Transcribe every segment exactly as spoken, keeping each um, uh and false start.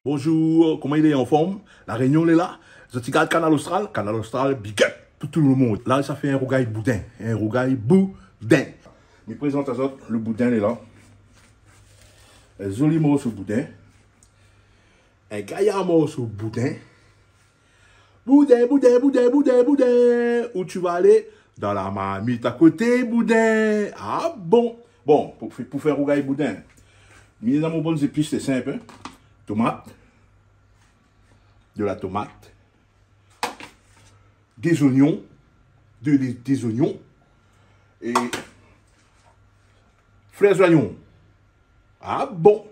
Bonjour, koman i lé, anform ? La Rényon lé la. Zot i gard Kanal Austral, Kanal Austral, big up pou tout le monde. La, sa fé in rougay boudin, in rougay boudin. Mi prézant azot, le boudin lé la. In zoli morso boudin. In gayar morso boudin. Boudin, boudin, boudin, boudin, boudin. Où tu vas aller ? Dans la marmite à côté, boudin. Ah bon ? Bon, pou fé, pou fé rougay boudin, mi néna mon bann zépis, sé sinp, hein. Tomat, de la tomat, dé zoignon, de, dé, dé zoignon, é flèr zoignon. Ah bon ?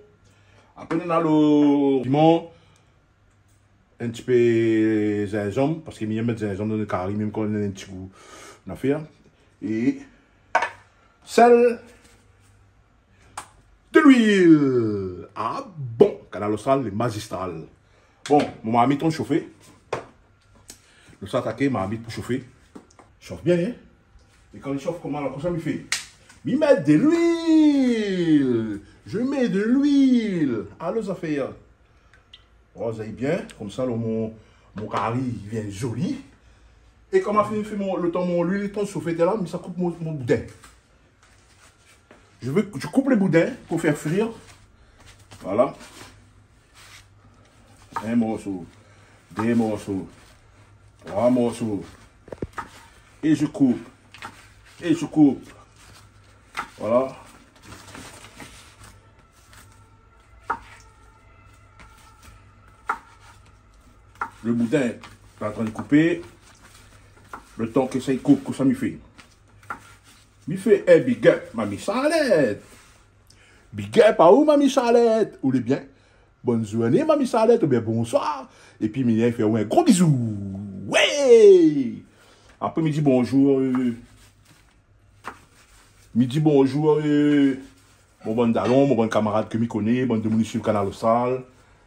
Apré, nou néna lo piman, in ti pé zinzanm, parske mi èm mèt zinzanm dan le kari, mèm kan néna in ti gou nafèr. É sèl, de luil. Ah bon, Kanal Austral, le magistral. Bon, mon marmit lé shofé. Nou sa ataké, marmit pou shofé. Shof bien, hein ? É kan li shof, koman la, kosa mi fé ? Mi mèt de luil. Je mets de l'huile. Alor, sa fé, hein. Oh, zot i voi bien, konmsa, lo, mon, mon kari i vien zoli. É koman fé, fé mon, le tan mon luil lé tan shofé, té la, mi sa koup mon, mon boudin. Je vais, je coupe le boudin pour faire frire. Voilà. Un morceau, deux morceaux, trois morceaux. Et je coupe. Et je coupe. Voilà. Le boudin lé antrin de koupé. Le tan ke sa i koup, kosa mi fé ? Mi fé in big up, Mami Charlette. Big up aou, Mami Charlette. Ou lé bien ? Bonn zourné, Mami Charlette, oubien bonswar. Épi, mi fé aou in gro bizou. Ouais ! Apré, mi di bonjour, euh, mi di bonjour, euh, mon bann dalon, mon bann kamarad ke mi koné, bann demoun i suiv Kanal Austral.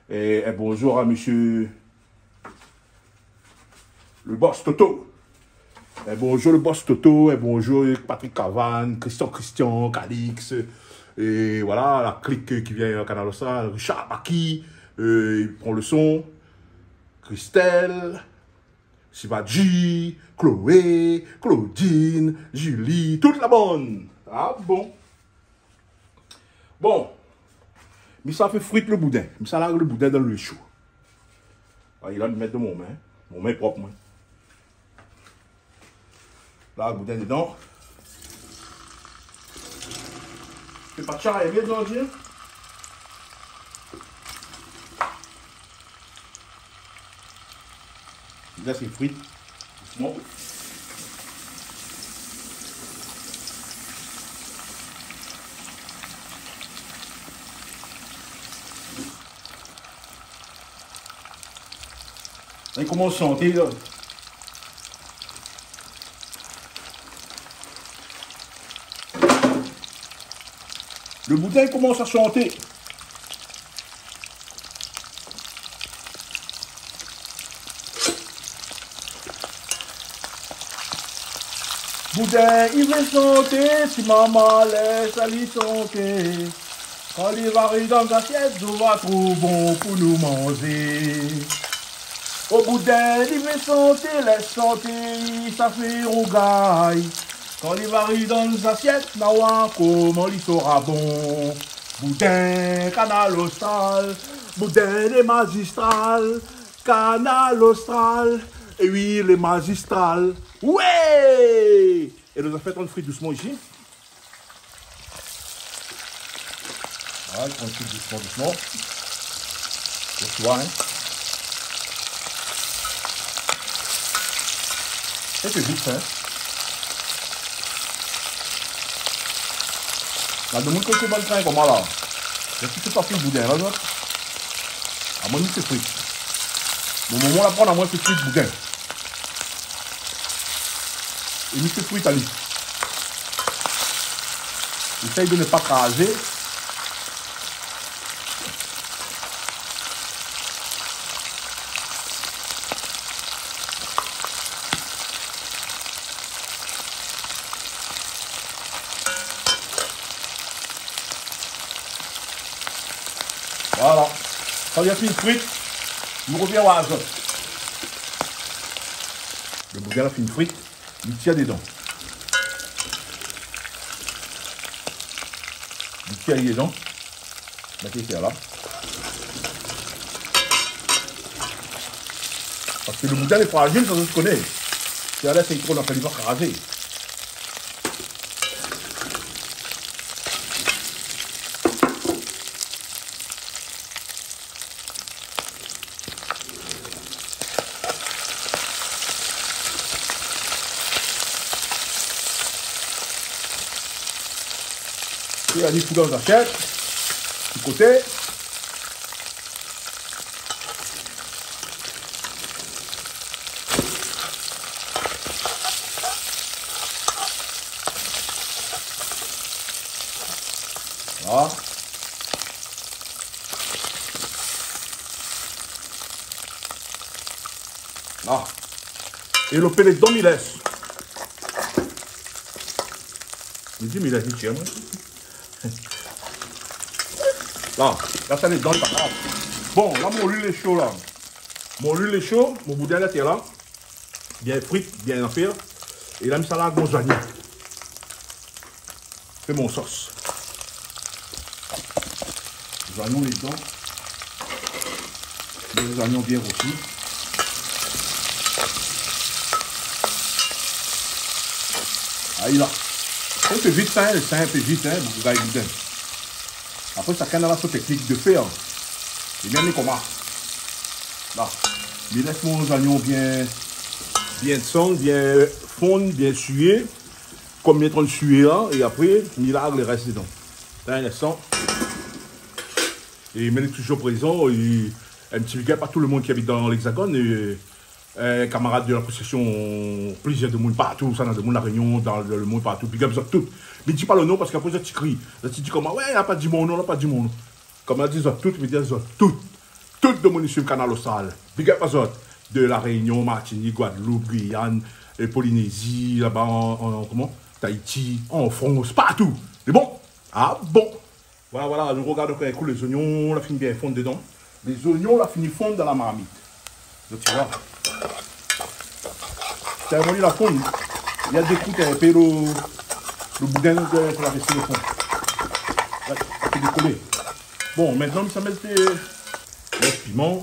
É, é bonjour à monsieur le boss Toto. É bonjour le boss Toto, é bonjour Patrick Cavane, Christian Christian, Calix, é voilà, la clique ki vien Kanal Austral, Richard Baki, euh, i pran le son, Christelle, Sivadji, Chloé, Claudine, Julie, tout la bann. Ah bon. Bon, mi sa fé frir le boudin. Mi sa larg le boudin dan luil sho. Ay, la, mi mèt dan mon min. Mon min prop, moin. La, boudin dedan. Fé pa tchar, bien dedan, hein. Lès ali frir dousman. Li komans shanté la. Le boudin i komans shanté. Boudin i vé shanté, ti mama lès ali shanté. Kan li va ariv dan zasièt, zot va trouv bon pou nou manzé. O boudin, li vé shanté, lès shanté, sa fé rougay. Kan li va ariv dan zasièt, na oir koman li sora bon. Boudin, Kanal Austral, boudin lé mazistral, Kanal Austral, é oui, lé mazistral. Ouais ! É nou sa fé tann frir dousman isi. Voilà, tranquille, doucement, doucement. Doucement, hein. Sé vit, hein. Na demoun ki fé bann trin koman la. Mé si sé pa fri boudin la, zot. Amoin, mi fé fri. Bon, momon la aprann amoin fé fri boudin. É mi fé fri ali. Éséy de ne pa krazé. Voilà. Kan li la fini frit, nou rovien oir azot. Lo boudin la fini frit, nou tir dedan. Nou tir dedan. Mèt ali atèr la. Parske lo boudin lé frazil, sa zot i koné. Si alé, sé tro, nou la fé li pa krazé. É ali fou dan zasièt, su koté. Voilà. La. É lo pélé dedan, mi lès. Mi di, mi lès, mi tir, moin. La, la, sa lé dedan, lé pa grav. Bon, la, mon luil lé sho, la. Mon luil lé sho, mon boudin lé atèr la. Bien frit, bien afèr. É la, mi sa larg mon zonion. Fé mon sos. Zonion lé dedan. Lé zonion bien rosi. Ayi la. Sa i fé vit, sa, sa i fé vit, in, pou gingn gout. Apré, shakinn na son teknik de fé, in. É bien, mi koman. La. Mi lès mon zonion bien, bien desann, bien fonn, bien siyé. Konm mi lé antrin de siyé la, é apré, mi larg lo rès dedan. Atann in instan. É mi lé touzour prézan, é in ti big up a tout lo moun ki abit dan l'Hexagone, é, é, kamarad de l'asosiasion, plizièr demoun partou, sa, na demoun La Rényon, dan lo, lo mond partou, big up zot tout. Mi di pa lo non parske apré zot i kri, zot i di koman, wé, la pa di mon non, la pa di mon non. Koman di zot tout, mi di zot tout. Tout demoun i suiv Kanal Austral. Big up azot. De La Rényon, Martinik, Gwadloup, Giyane, é Polinézi, laba an, an, koman ? Tahiti, an Frans, partou. Lé bon ? A bon ? Voilà, voilà, nou rogard ankor in kou, lé zonion la fini bien fonn dedan. Lé zonion la fini fonn dan la marmit. Donk, ti voi. Tèlman li la fonn, li la dékout in pé lo, lo boudin, donk, la rès lo fon. Oué, sa fé dékolé. Bon, mintnan, sa mèt, eu, lo piman.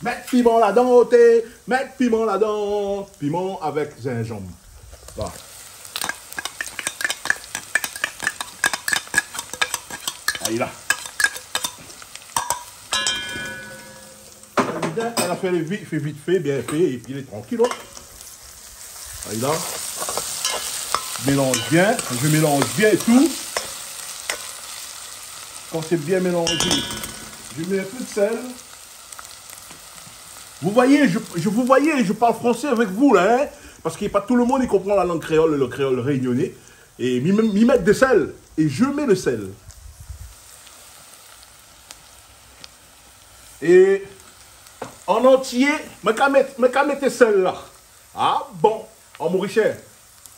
Mèt piman ladan, oté. Mèt piman ladan. Piman avèk zinzanm. Voilà. Ayi la. Èl la fé vit, fé vit fé, bien fé, épi lé trankil, in. Ayi la. Mélanz bien, je mélange bien tout. Quand c'est bien mélangé, je mets un peu de sel. Vous voyez, je, je, vous voyez, je parle français avec vous, là, hein, parce que pas tout le monde, il comprend la langue créole, le créole réunionnais. É mi, mi mèt de sèl. É je mets le sel. É an antié, mi ka mèt, mi ka mèt sèl la. A bon, an morisien,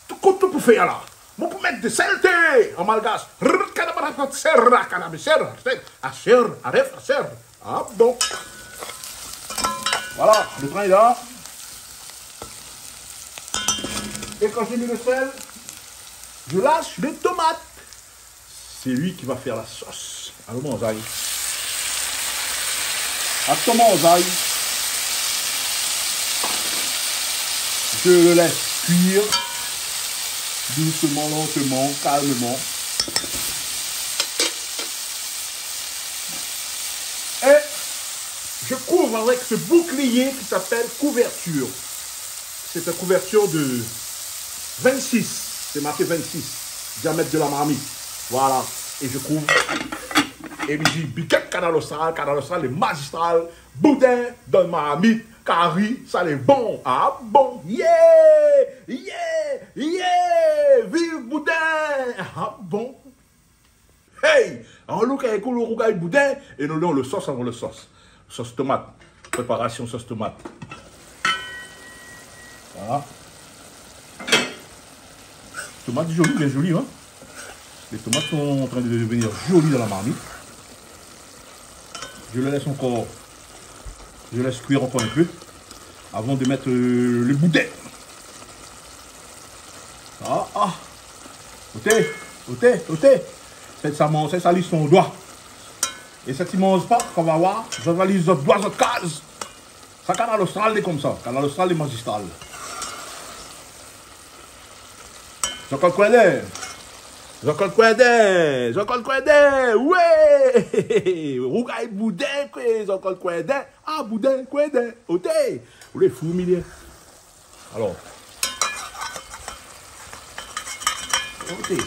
tout koté pou fé la. Mon pou mèt de sèl, té, an malgash. Rrr, kanabara, sèr, kanabara, sèr, sèr, a sèr, a rèf, a sèr. A bon. Voilà, le train est là. Et quand j'ai mis le sel, je lâche les tomates. C'est lui qui va faire la sauce. Alon manz ali. Atann, manz ali. Je le laisse cuire doucement, lentement, calmement. Et je couvre avec ce bouclier qui s'appelle couverture. C'est une couverture de vingt-six. C'est marqué vingt-six, diamètre de la marmite. Voilà. Et je couvre. É mi di, big up Kanal Austral, Kanal Austral, le magistral. Boudin dan marmit, kari, sa lé bon. A bon. Yeah, yeah, yeah. Viv Boudin. A bon. Hey! Alon louk in kou lo rougay boudin. É nou, nou, lo sos avan lo sos. Sos tomat. Préparasion sos tomat. Voilà. Tomat zoli, bien zoli, hein. Les tomates sont en train de devenir jolies dans la marmite. Je le laisse encore, je laisse cuire encore un peu avant de mettre, euh, le boudin. Ah, ah. Oté, oté, oté. Sèt sa manz, sèt sa li son doi. É sèt i manz pa, kan va oir, zot va li zot doi, zot kaz. Sa Kanal Austral lé konmsa. Kanal Austral lé mazistral. Jean-Claude Coindin. Jean-Claude Coindin. Jean-Claude Coindin. Oué. Rougay boudin, koué, Jean-Claude Coindin. Ah, boudin, Coindin. Oté. Ou lé fou, milié. Alor. Oté.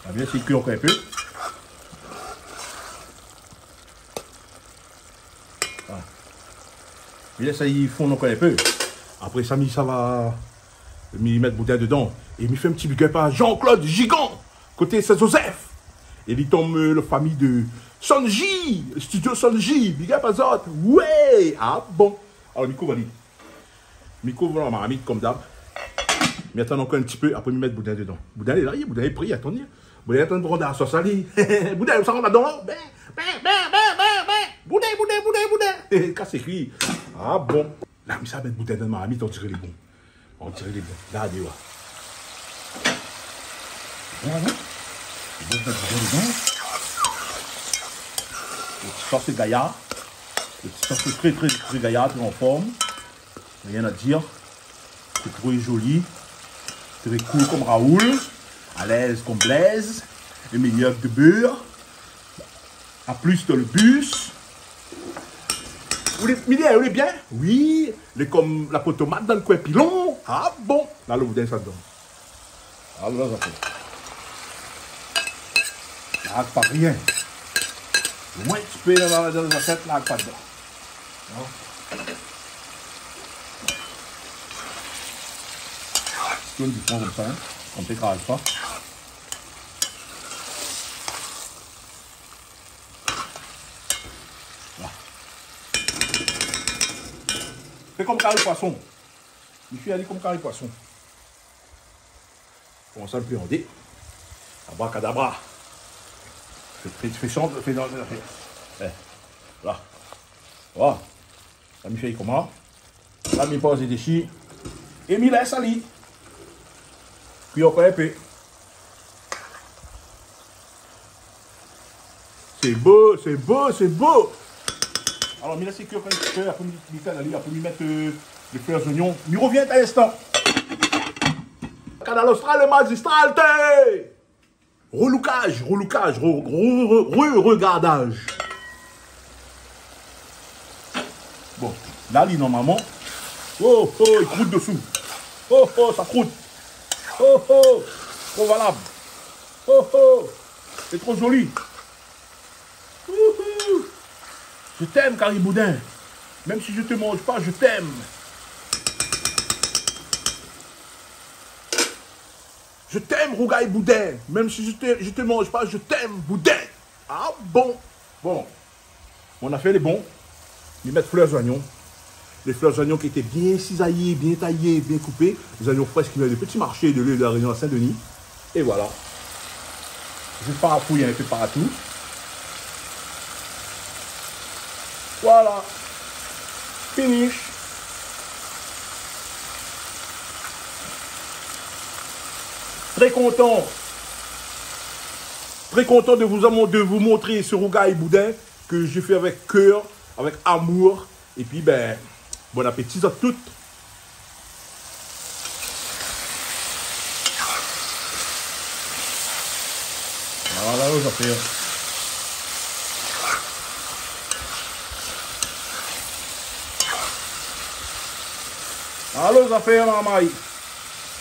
Ah, bien, sé kui ankor in pé. Ah. Mi lès sa i fonn ankor in pé. Apré sa, mi sava, mi mèt boudin dedan. É mi fé in ti big up à Jean-Claude Gigant, koté Saint-Joseph. É li tonm, euh, la fami de Sonji, studio Sonji. Big up à zot. Oué. Ah bon. Alor, mi kouv ali. Mi kouv la marmit konm dab. Mi atann ankor in ti pé, apré mi mèt boudin dedan. Boudin lé la, boudin lé pré, atann. Boudin lé antrinn pran la sos ali. Boudin, sa rant ladan. Bin, bin, bin. Boudin, boudin, boudin, boudin. Kas lé kui. Ah bon. La, mi sa mèt boudin dan marmit, on diré lé bon. On diré lé bon. La, dé oir. Voilà. Bon, mèt boudin dedan. Le ti sos lé gayar. Le ti sos lé tré, tré, tré gayar, tré an form. Rien à dire. Sé tré zoli. Tré cool konm Raoul. Alèz konm Blaise. Lé méyèr ke de bèr. A plis dan le bis. Ou lé, mi di, ou lé bien ? Oui. Lé konm la po tomat dan le koin pilon. Ah bon ? La, le boudin sa dedan. Alor, zafèr. Larg pa rien. Omoin, ti pé la, la, dan zasièt, larg pa dedan. Non ? Tourn di fon konmsa, in. Konmsa i kraz pa. La. Fé konm kari poison. Mi fé ali konm kari poison. Komans a pé andé. Abrakadabra. Fé, fé, fé shant, fé dan, fé. É, la. Voilà. La, mi fé koman. La, mi poz dési. É mi lès ali kui ankor in pé. Sé bo, sé bo, sé bo. Alor, mi lès kui ankor in ti pé, apré mi, mi tinn ali, apré mi mèt, euh, lé flèr zoignon. Mi rovien dan in instan. Kanal Austral, le mazistral, té ! Reloukaz, reloukaz, re-, re-, re-, re-, regardaz. Bon, la, li, normalman. Oh, oh, i krout desou. Oh, oh, sa krout. Oh, oh, tro valab. Oh, oh, lé tro zoli. Ouhou. Je t'aime, Kari Boudin. Même si je te mange pas, je t'aime. Je t'aime, Rougay Boudin. Même si je te, je te mange pas, je t'aime, Boudin. Ah bon ? Bon. Mon afèr lé bon. Mi mèt flèr zoignon. Lé flèr zoignon ki lété bien sizayé, bien tayé, bien koupé. Lé zoignon frèsh ki vien de Petit Marché de l'île de la Réunion à Saint-Denis. É voilà. Je parfouille un peu partout. Voilà. Finish. Très content. Très content de vous am-, de vous montrer ce rougail boudin que je fais avec cœur, avec amour. Et puis, ben, bon appétit à toutes. Voilà, zafèr. Alor, zafèr, marmay.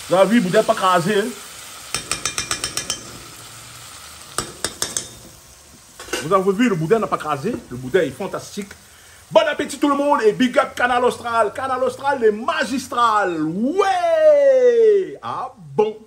Zot la vi, boudin pa krazé, in. Vous avez vu, le boudin n'a pas crasé. Le boudin est fantastique. Bon appétit tout le monde et big up Kanal Austral. Kanal Austral, le mazistral. Ouais ! Ah bon ?